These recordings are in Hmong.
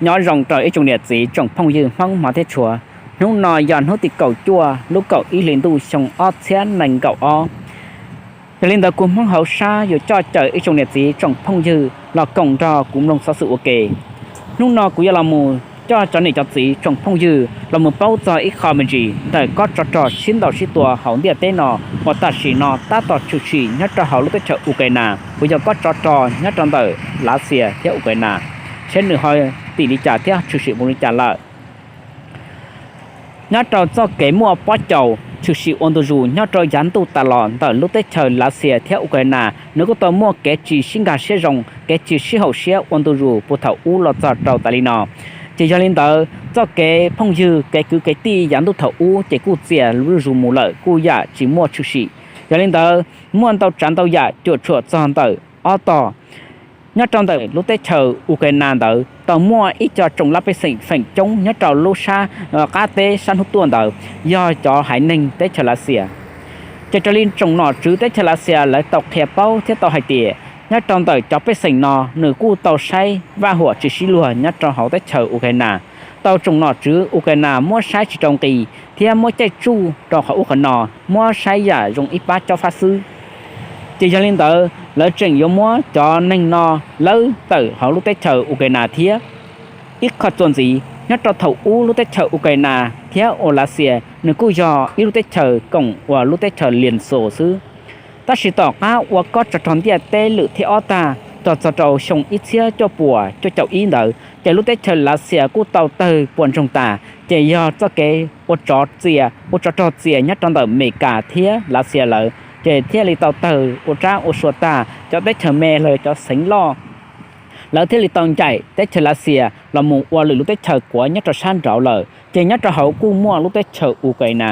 Nyob zoo rau ib tsoom niam txiv tsoom phooj ywg Hmoob hmov thiab tshua. Hnub no yog hnub tim kaum cuaj lub kaum ib hli ntuj xyoo ob txhiab nees nkaum ob. Yog li ntawd kuv Hmoob hauv sab yuav coj caw ib tsoom niam txiv tsoom phooj ywg los koom nrog kuv mloog xov xwm ua ke. Hnub no kuv yuav los mus coj cov niam cov txiv tsoom phooj ywg los mus paub txog ib qho me ntsis ntawm kob tsov rog sib ntaus sib tua hauv ntiaj teb no uas tam sim no tab tom tshwm sim nyob rau hauv lub teb chaws Ukraine, uas yog kob tsov rog nyob rau ntawm Lav Xias thiab Ukraine, seb nws ho tim li cas thiab tshwm sim mus li cas lawm. Nyob rau txoj kev muaj pob caus tshwm sim ua ntu zus nyob rau yav ntuj tas los ntawm lub teb chaws Lav Xias thiab Ukraine, nws kuj tau muaj kev tsis sib nkag siab zoo, kev tsis sib haum siab ua ntu zus puag thaum ub los txog rau tas li no. Ces yog li ntawd txoj kev phooj ywg kev kwv kev tij yav ntuj thaum ub ces kuj txias zuj zus mus lawm, kuj yam tsis muaj tshwm sim. Yog li ntawd muaj ntau tsav ntau yam cuam tshuam txog ntawm ob tog. Nyob rau ntawm lub teb chaws Ukraine ntawd tau muaj ib co tsoom laj pej xeem feem coob nyob rau lub sab qab teb sab hnub tuaj ntawd yog cov haiv neeg teb chaws Lav Xias. Ces raws li tsoom nom tswv teb chaws Lav Xias lawv tau qhia paub thiab tau hais tias nyob rau ntawm cov pej xeem no nws kuj tau saib vaj huam tsis sib luag nyob rau hauv teb chaws Ukraine, tau tsoom nom tswv Ukraine muab saib tsis rau nqi thiab muab caij tsuj rau qhov ub qhov no, muab saib yam zoo ib pab cob fab xwb. Ces yog li ntawd lawv tseem yuav muab cov neeg no lawb tawm hauv lub teb chaws Ukraine thiab. Ib qho txuas ntxiv, nyob rau thaum ub lub teb chaws Ukraine thiab ua Lav Xias nws kuj yog ib lub teb chaws koom ua lub teb chaws Lias Xus xwb. Tab sis tom qab ua kob tsov rog ntiaj teb lwm thib ob tag, txog txog rau xyoo ib txhiab cuaj puas cuaj caum ib ntawd ces lub teb chaws Lav Xias kuj tau tawg puas ntsoog tas, ces yog txoj kev ua tsov txia ua tsov rog txia nyob rau ntawm Amelikas thiab Lav Xias lawm, ces thiaj li tau tawg ua rab ua sua tag, cov teb chaws me los cov xeev loj lawv thiaj li tau ncaim teb chaws Lav Xias los mus ua lwm lub teb chaws kuav nyob rau sab nraud lawm, ces nyob rau hauv kuj muaj lub teb chaws Ukraine.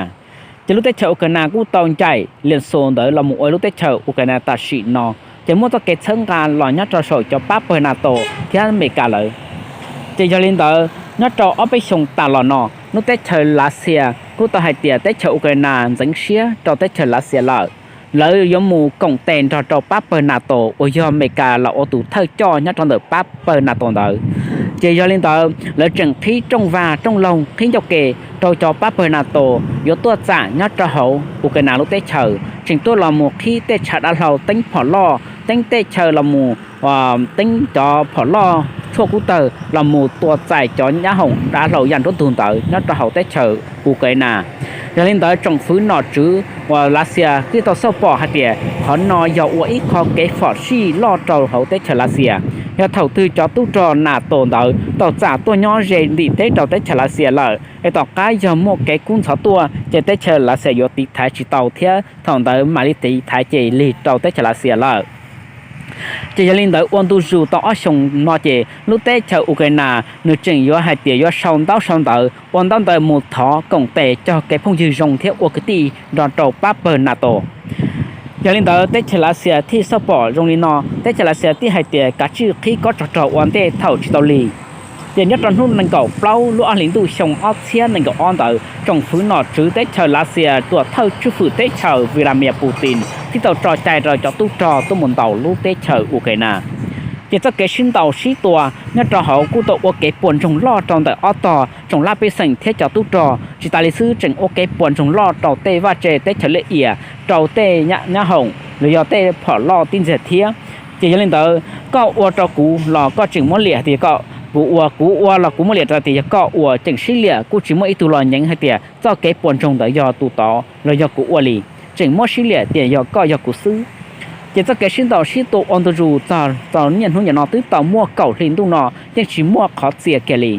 Ces lub teb chaws Ukraine kuj tau ncaim Lias Xus ntawd los mus ua lub teb chaws Ukraine tam sim no, ces muaj txoj kev txhawb nqa los nyob rau saum cov pab pawg NATO thiab Amelikas lawm. Ces yog li ntawd nyob rau ob peb xyoos tas los no lub teb chaws Lav Xias kuj tau hais tias teb chaws Ukraine ntxeev siab rau teb chaws Lav Xias lawm, lawv yuav mus koom tes nrog rau pab pawg NATO uas yog Amelikas los ua tus thawj coj nyob rau ntawm pab pawg NATO ntawd. Ces yog li ntawd lawv tseem qhib rooj vag rooj loog qhib ncauj ke rau cov pab pawg NATO yuav tuaj txam nyob rau hauv Ukraine lub teb chaws, tseem tuaj los mus qhib tej tshav dav hlau teeb phom loj teeb tej chaw los mus teeb cov phom loj tshuaj kub tawg los mus tua txais cov nyab hoom dav hlau yam nruab ntug ntawd nyob rau hauv teb chaws Ukraine. Yog li ntawd tsoom fwv nom tswv uas Lav Xias twb tau xauj pom hais tias qhov no yog ua ib qho kev phom sij loj rau hauv teb chaws Lav Xias, yog thaum twg cov tub rog NATO ntawd tau txam tuaj nyob ze ntim teb rau teb chaws Lav Xias lawm es tom qab yog muaj kev kub ntxhov tuaj ces teb chaws Lav Xias yuav tiv thaiv tsis tau thiab thaum ntawd mam li tiv thaiv ces lig rau teb chaws Lav Xias lawm. Ces yog li ntawd ua ntu zus tau ob xyoos no ces lub teb chaws Ukraine nws tseem yuav hais tias yuav sau ntaub sau ntawv ua ntaub ntawv mus thov koom tes cog kev phooj ywg zoo thiab ua kwv tij nrog rau pab pawg NATO. Yog li ntawd teb chaws Lav Xias thiaj xauj pom zoo li no, teb chaws Lav Xias thiaj hais tias kav tsij qhib kob tsov rog ua ntej thaum tsis tau lig. Ces nyob rau hnub nees nkaum plaub lub ob hlis ntuj xyoo ob txhiab nees nkaum ob ntawd tsoom fwv nom tswv teb chaws Lav Xias tuam thawj tswj hwm teb chaws Vladimir Putin thiaj tau tso cai rau cov tub rog tuaj mus ntaus lub teb chaws Ukraine. Ces txoj kev sib ntaus sib tua nyob rau hauv kuj tau ua kev puas ntsoog loj rau ntawm ob tog tsoom laj pej xeem thiab cov tub rog, tsis tas li xwb tseem ua kev puas ntsoog loj rau tej vaj tse teb chaws liaj ias, rau tej nyab hoom los yog tej phom loj tib ntxiag thiab. Ces yog li ntawd koj ua rau kuv los koj tseem muab liam hais tias koj, kuv ua, kuv ua los kuv muab liam rau tias yog koj ua, tseem sib liam kuj tsis muaj ib tug los nyeev hais tias txoj kev puas ntsoog ntawd yog tus tod los yog kuv ua li, tseem muab sib liam tias yog koj yog kuv xwb. Ces txoj kev sib ntaus sib tua ua ntu zus txog txog niaj hnub nim no twb tau muaj kaum hli ntuj no yeej tsis muaj qhov txias kiag li.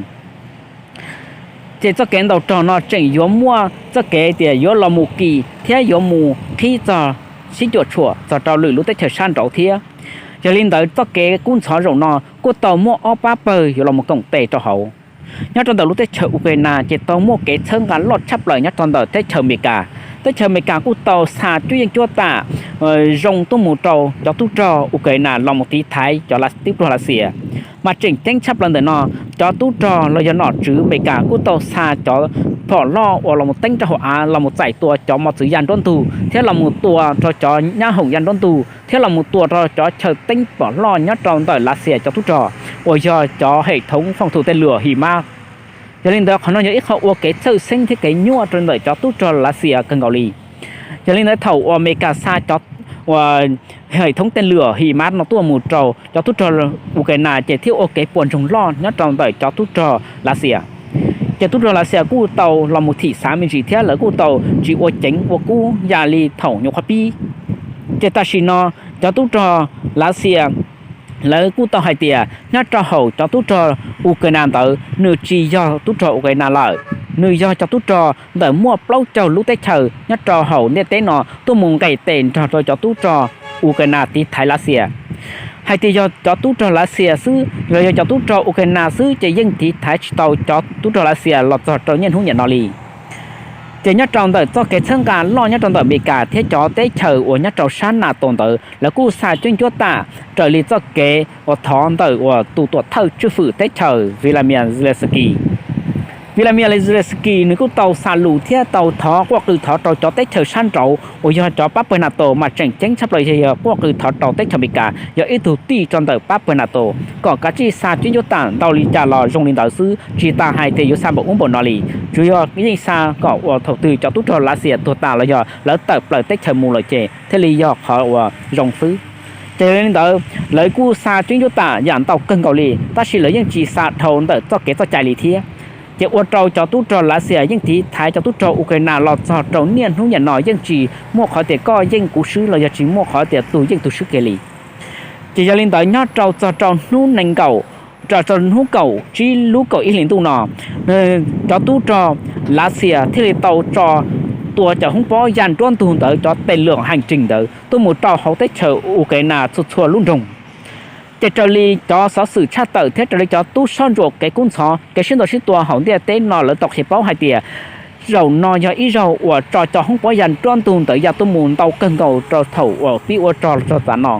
Ces txoj kev ntaus rog no tseem yuav muaj txoj kev tias yuav los mus kis thiab yuav mus qhib txog sib cuam tshuam txog rau lwm lub teb chaws sab nraud thiab. Yog li ntawd txoj kev kub ntxhov zaum no kuj tau muaj ob pab pawg yuav los mus koom tes rau hauv. Nyob rau ntawm lub teb chaws Ukraine ces tau muaj kev txhawb nqa loj tshaj plaws nyob rau ntawm teb chaws Amelikas. Teb chaws Amelikas kuj tau xa cuab yeej cuab tam zoo tuaj mus rau cov tub rog Ukraine los mus tiv thaiv cov tub rog Lav Xias. Mas tseem ceeb tshaj plaws ntawm no, cov tub rog los yog nom tswv Amelikas kuj tau xa cov phom loj uas los mus teeb rau hauv av los mus txais tua cov mos txwv ya nruab ntug thiab los mus tua rau cov nyab hoom ya nruab ntug thiab los mus tua rau cov chaw teeb phom loj nyob rau ntawm Lav Xias cov tub rog uas yog cov hem thoob foom thum tej luam HIMARS. Yog li ntawd qhov no yog ib qho ua kev txhawj xeeb thiab kev nyuaj rau ntawm cov tub rog Lav Xias kawg nkaus li. Yog li ntawd thaum uas Amelikas xa cov uas hem thoob tej luam HIMARS no tuaj mus rau cov tub rog Ukraine ces thiaj ua kev puas ntsoog loj nyob rau ntawm cov tub rog Lav Xias. Ces tub rog Lav Xias kuj tau los mus thim xav me ntsis thiab lawv kuj tau tsis ua ceev ua kub yam li thaum nyuam qhuav pib. Ces tam sim no cov tub rog Lav Xias lawv kuj tau hais tias nyob rau hauv cov tub rog Ukraine ntawd nws tsis yog tub rog Ukraine lawm, nws yog cov tub rog ntawm muaj plaub caug lub teb chaws nyob rau hauv ntiaj teb no tuaj mus nqes tes nrog rau cov tub rog Ukraine tiv thaiv Lav Xias. Hais tias yog cov tub rog Lav Xias xwb los yog cov tub rog Ukraine xwb ces yeej tiv thaiv tsis tau cov tub rog Lav Xias los txog rau niaj hnub niam no li. Ces nyob rau ntawm txoj kev txhawb nqa loj nyob rau ntawm Amelikas thiab cov teb chaws uas nyob rau sab NATO ntawd lawv kuj xa cuab ncuab tam raws li txoj kev uas thov ntawm uas tus tuam thawj tswj fwm teb chaws Volodymyr Zelensky. Volodymyr Zelensky nws kuj tau xa lus thiab tau thov quaj qw thov rau cov teb chaws sab nraud uas yog cov pab pawg NATO mas tseem ceeb tshaj plaws yog quaj qw thov rau teb chaws Amelikas yog ib tug tij rau ntawm pab pawg NATO kom kav tsij xa cuab ncuab tam ntau li cas los zoo li ntawd xwb, tsis tas hais tias yuav xa npaum ub npaum no li. Tsuas yog yeej xa kom uas thaum twg cov tub rog Lav Xias tuag tas los yog lawv tawm plaws teb chaws mus lawm ces thiaj li yog qhov uas zoo xwb. Ces yog li ntawd lawv kuj xa cuab ncuab tam yam ntau kawg nkaus li tab sis lawv yeej tsis xa dhau ntawm txoj kev txoj cai li thiab. Ces ua rau cov tub rog Lav Xias yeej tiv thaiv cov tub rog Ukraine los txog rau niaj hnub niam no yeej tsis muaj qhov tias koj yeej kuv swb los yog tsis muaj qhov tias tus yeej tus swb kiag li. Ces yog li ntawd nyob rau txog rau hnub nees nkaum, rau hnub kaum tsib lub kaum ib hlis ntuj no, cov tub rog Lav Xias thiaj li tau tso tua cov hoob pob ya nruab ntug ntawd cov tes lwm heej tsees ntawd tuaj mus rau hauv teb chaws Ukraine txhua txhua lub nroog. Ces raws li cov xov xwm tshaj tawm thiab raws li cov tub sab ntsuam kev kub ntxhov kev sib ntaus sib tua hauv ntiaj teb no lawv tau qhia paub hais tias zaum no yog ib zaug uas tso cov hoob pob ya nruab ntug ntawd ya tuaj mus ntau kawg nkaus rau thaum uas pib ua rog los txog tav no.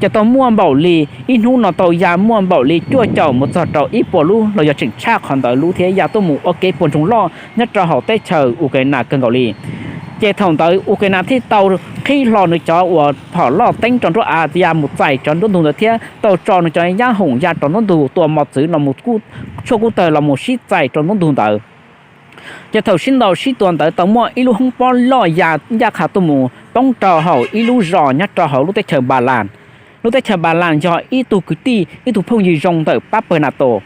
Ces tau muaj npaum li ib hnub no tau ya muaj npaum li cuaj caum mus txog rau ib puas lub los yog tseem tshaj qhov ntawd lub thiab ya tuaj mus ua kev puas ntsoog loj nyob rau hauv teb chaws Ukraine kawg nkaus li. Ces thaum ntawd Ukraine thiaj tau qhib hlo nws cov uas phom loj teeb rau nruab av ya mus txais cov nruab ntug ntawd thiab tau tso nws cov nyab hoom ya rau nruab ntug tua mos txwv los mus tshuaj kub tawg los mus sib txais rau nruab ntug ntawd. Ces thaum sib ntaus sib tua ntawd tau muaj ib lub hoob pob loj ya ncaj qha tuaj mus poob rau hauv ib lub zos nyob rau hauv lub teb chaws Npalas. Lub teb chaws Npalas yog ib tug kwv tij ib tug phooj ywg zoo ntawm pab pawg NATO.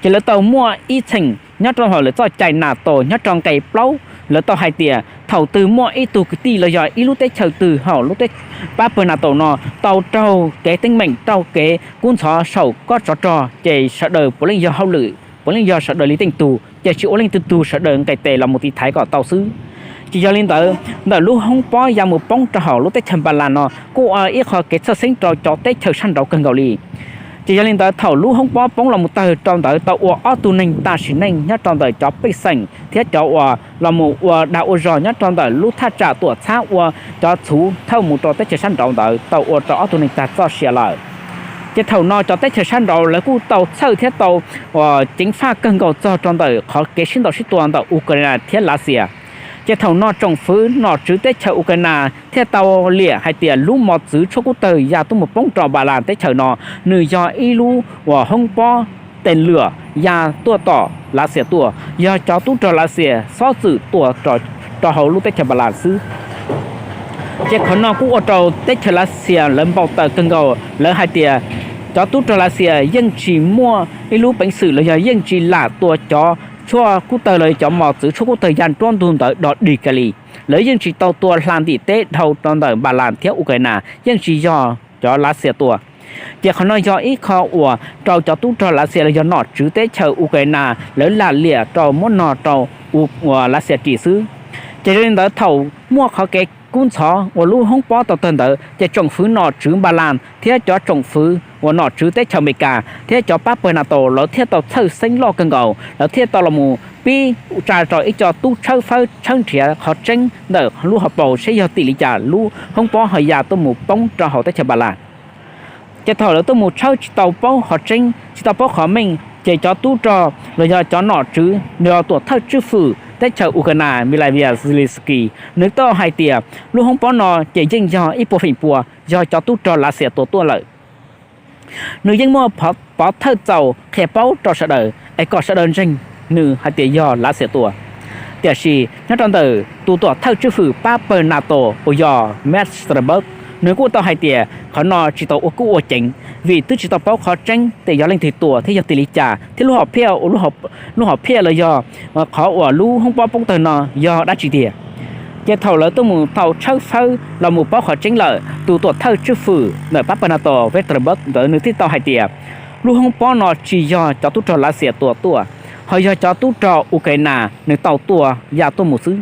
Ces lawv tau muaj ib txheem nyob rau hauv lawv txoj cai NATO nyob rau nqe plaub, lawv tau hais tias thaum twg muaj ib tug kwv tij los yog ib lub teb chaws twg hauv lub pab pawg NATO no tau raug kev teeb meem raug kev kub ntxhov saum kob tsov rog ces sawv daws puav leej yog hauj lwm puav leej yog sawv daws li tej tug ces tsis ua leej twg tug sawv daws nqes tes los mus tiv thaiv kom tau xwb. Ces yog li ntawd ntawm lub hoob pob ya mus poob rau hauv lub teb chaws Npalas no kuj ua ib qho kev txhawj xeeb rau cov teb chaws sab nraud kawg nkaus li. Ces yog li ntawd thaum lub hoob pob poob los mus tawg rau ntawd tau ua ob tug neeg tag sim neej nyob rau ntawm cov pej xeem thiab cov uas los mus ua dag ua zog nyob rau ntawm lub thaj tsam tuam txhab ua cov txhuv thauj mus rau teb chaws sab nraud ntawd tau ua rau ob tug neeg tag txoj sia lawm. Ces thaum no cov teb chaws sab nraud lawv kuj tau txhawj thiab tau ceev faj kawg nkaus txog rau ntawm qhov kev sib ntaus sib tua ntawm Ukraine thiab Lav Xias. Ces thaum no tsoom fwv nom tswv teb chaws Ukraine thiaj tau liam hais tias lub mos txwv tshuaj kub tawg ya tuaj mus poob rau Npalas teb chaws no, nws yog ib lub uas hoob pob tes lwm ya tuaj tom Lav Xias tuaj, yog cov tub rog Lav Xias xob txwm tua rau hauv lub teb chaws Npalas xwb. Ces qhov no kuj ua rau teb chaws Lav Xias lawv npau taws kawg nkaus, lawv hais tias cov tub rog Lav Xias yeej tsis muaj ib lub peev xwm los yog yeej tsis lam tua cov tshuaj kub tawg los cov mos txwv tshuaj kub tawg ya nruab ntug ntawd dog dig kiag li. Lawv yeej tsis tau tua hla ntim teb dhau rau ntawm Npalas thiab Ukraine, yeej tsis yog cov Lav Xias tua. Ces qhov no yog ib qho uas rau cov tub rog Lav Xias los yog nom tswv teb chaws Ukraine lawv lam liam rau muab no rau uas Lav Xias ris xwb. Ces yog li ntawd thaum muaj qhov kev kub ntxhov uas lub hoob pob tau tawg ntawd ces tsoom fwv nom tswv Npalas thiab cov tsoom fwv uas nom tswv teb chaws Amelikas thiab cov pab pawg NATO lawv thiaj tau txhawj xeeb loj kawg nkaus, lawv thiaj tau los mus pib tsa rau ib co tub tshawb fawb tshawb nrhiav qhov tseeb ntawm lub hauv paus seb yog tim li cas lub hoob pob ho ya tuaj mus poob rau hauv teb chaws Npalas. Ces thaum lawv tuaj mus tshawb tsis tau paub qhov tseeb, tsis tau paub qhov meej, ces cov tub rog los yog cov nom tswv yog tuam thawj tswj fwm teb chaws Ukraine Mladiv Zelensky, nws tau hais tias lub hoob pob no ces yeej yog ib puas feem pua yog cov tub rog Lav Xias tua tuaj lawm. Nws yeej muaj pov thawj txaus qhia paub rau sawv daws es kom sawv daws ntseeg nws hais tias yog Lav Xias tua. Tiam sis nyob rau ntawm tus tuam thawj tswj fwm pab pawg NATO uas yog Matt Stoltenberg, nws kuj tau hais tias qhov no tsis tau ua kuj ua ceev, vim twb tsis tau paub qhov tseeb tias yog leej twg tua thiab yog tias li cas thiab lub hom phiaj uas, lub hom phiaj los yog qhov uas lub hoob pob poob tawg no yog dab tsi tiag. Ces thaum lawv tuaj mus tau tshawb fawb los mus paub qhov tseeb lawm, tus tuam thawj tswj fwm ntawm pab pawg NATO Stoltenberg ntawd nws thiaj tau hais tias lub hoob pob no tsis yog cov tub rog Lav Xias tua tuaj, ho yog cov tub rog Ukraine nws tau tua ya tuaj mus xwb.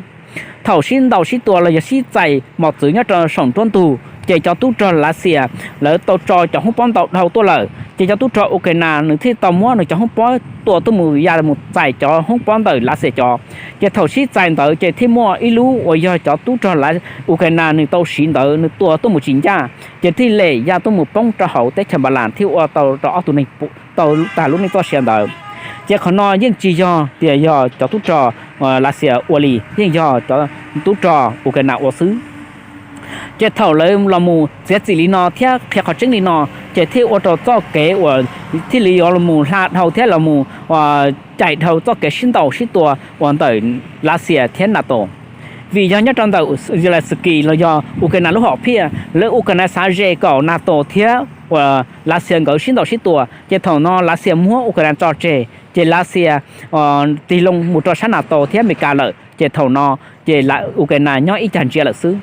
Thaum sib ntaus sib tua los yog sib txais mos txwv nyob rau saum nruab ntug, ces cov tub rog Lav Xias lawv tau tso cov hoob pob ntau dhau tuaj lawm, ces cov tub rog Ukraine nws thiaj tau muab nws cov hoob pob tua tuaj mus ya mus txais cov hoob pob ntawm Lav Xias cov. Ces thaum sib txais ntawd ces thiaj muaj ib lub uas yog cov tub rog Ukraine nws tau siv ntawd nws tua tuaj mus tsis ncaj, ces thiaj li ya tuaj mus poob rau hauv teb chaws Npalas thiaj ua tau rau ob tug neeg tau tag lub neej txoj sia ntawd. Ces qhov no yeej tsis yog tias yog cov tub rog Lav Xias ua li, yeej yog cov tub rog Ukraine ua xwb. Ces thaum lawv los mus txiav txim li no thiab qhia qhov tseeb li no, ces thiaj ua rau txoj kev uas thiaj li yuav los mus hla dhau thiab los mus cais dhau txoj kev sib ntaus sib tua uas ntawm Lav Xias thiab NATO. Vim yog nyob rau ntawm Zelensky los yog Ukraine lub hom phiaj, lawv Ukraine xav ze kom NATO thiab uas Lav Xias nkawd sib ntaus sib tua, ces thaum no Lav Xias muab Ukraine tso tseg, ces Lav Xias tig loo mus rau sab NATO thiab Amelikas lawm, ces thaum no ces Ukraine nyob ib cag ntsia lawm xwb.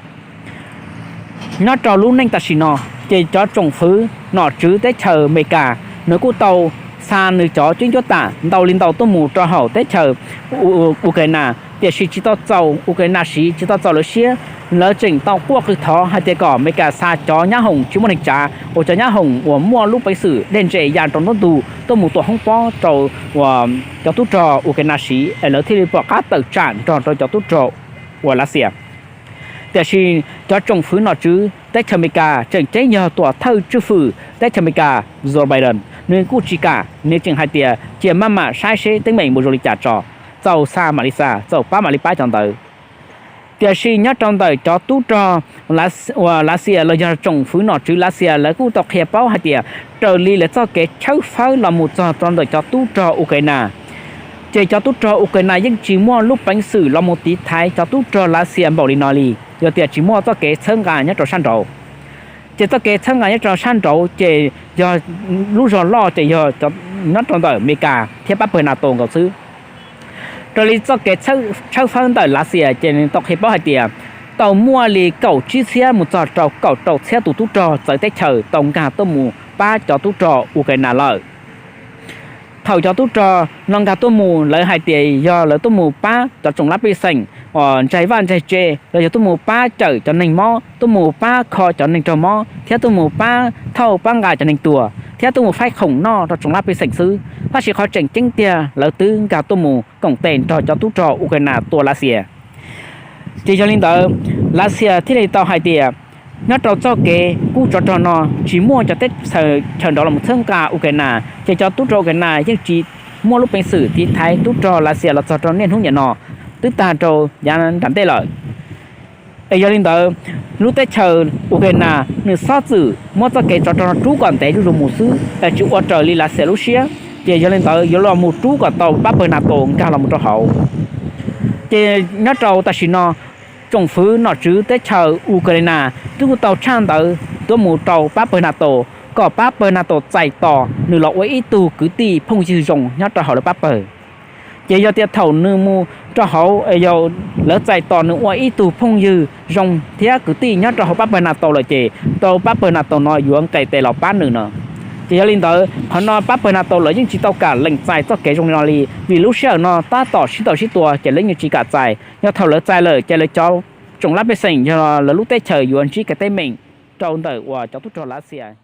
Nyob rau lub neej tam sim no, ces cov tsoom fwv nom tswv teb chaws Amelikas nws kuj tau xa nws cov cuab ncuab tam ntau li ntau tuaj mus rau hauv teb chaws Ukraine, tiam sis tsis tau txaus Ukraine siv, tsis tau txaus lawv siab. Lawv tseem tau quaj qw thov hais tias kom Amelikas xa cov nyab hoom tsis muaj neeg tsav uas cov nyab hoom uas muaj lub peev xwm dej ntse ya rau nruab ntug tuaj mus tua hoob pob rau uas cov tub rog Ukraine siv es lawv thiaj li pom qab tawm tsam nrog rau cov tub rog uas Lav Xias. Tiam sis cov tsoom fwv nom tswv teb chaws Amelikas tseem ceeb yog tuam thawj tswj fwm teb chaws Amelikas Joe Biden nws kuj tsis kam, nws tseem hais tias cia maj mam saib seb teeb meem mus zoo li cas tso, txaus xa mam li xa, txaus pab mam li pab cov ntawd. Tiam sis nyob rau ntawm cov tub rog uas Lav Xias los yog tsoom fwv nom tswv Lav Xias lawv kuj tau qhia paub hais tias raws li lawv txoj kev tshawb fawb los mus txog rau ntawm cov tub rog Ukraine, ces cov tub rog Ukraine yeej tsis muaj lub peev xwm los mus tiv thaiv cov tub rog Lav Xias npaum li no li, yog tias tsis muaj txoj kev txhawb nqa nyob rau sab nraud. Ces txoj kev txhawb nqa nyob rau sab nraud ces yog lub zog loj ces yog nyob rau ntawm Amelikas thiab pab pawg NATO nkaus xwb. Raws li txoj kev tshawb fawb ntawm Lav Xias ces nws tau qhia paub hais tias tau muaj li kaum tsib txhiab mus txog rau kaum rau txhiab tus tub rog txawv teb chaws tau nkag tuaj mus pab cov tub rog Ukraine lawm. Thaum cov tub rog no nkag tuaj mus lawv hais tias yog lawv tuaj mus pab cov tsoom laj pej xeem uas ntsaig vaj ntsaig tse los yog tuaj mus pab cawm cov neeg mob, tuaj mus pab kho cov neeg raug mob thiab tuaj mus pab thauj pab nqa cov neeg tuag thiab tuaj mus faib khoom noj rau tsoom laj pej xeem xwb. Tab sis qhov tseem ceeb tiag lawv twb nkag tuaj mus koom tes nrog cov tub rog Ukraine tua Lav Xias. Ces yog li ntawd, Lav Xias thiaj li tau hais tias nyob rau txoj kev kub tsov rog no tsis muaj cov teb chaws nraud los txhawb nqa Ukraine, ces cov tub rog Ukraine yeej tsis muaj lub peev xwm tiv thaiv tub rog Lav Xias los txog rau niaj hnub niam no twb tag rau yav nram ntej lawm. Es yog li ntawd, lub teb chaws Ukraine nws xob txwm muab txoj kev tsov rog no rub kom ntev zuj zus mus xwb es tsis ua raws li Lav Xias lub siab, ces yog li ntawd yuav los mus rub kom tau pab pawg NATO nkag los mus rau hauv. Ces nyob rau tam sim no, tsoom fwv nom tswv teb chaws Ukraine twb kuj tau tshaj ntawv tuaj mus rau pab pawg NATO kom pab pawg NATO txais tos nws los ua ib tug kwv tij phooj ywg zoo nyob rau hauv lawv pab pawg. Ces yog tias thaum nws mus rau hauv, yog lawv txais tos nws ua ib tug phooj ywg zoo thiab kwv tij nyob rau hauv pab pawg NATO lawm ces rau pab pawg NATO no yuav nqes tes los pab nws no. Ces yog li ntawd, qhov no pab pawg NATO lawv yeej tsis tau kam lees txais txoj kev zoo li no li, vim lub sij hawm no tab tom sib ntaus sib tua ces lawv yeej tsis kam txais. Yog thaum lawv txais lawm ces lawv cov tsoom laj pej xeem yog lawv lub teb chaws yuav ntsib kev teeb meem rau ntawm uas cov tub rog Lav Xias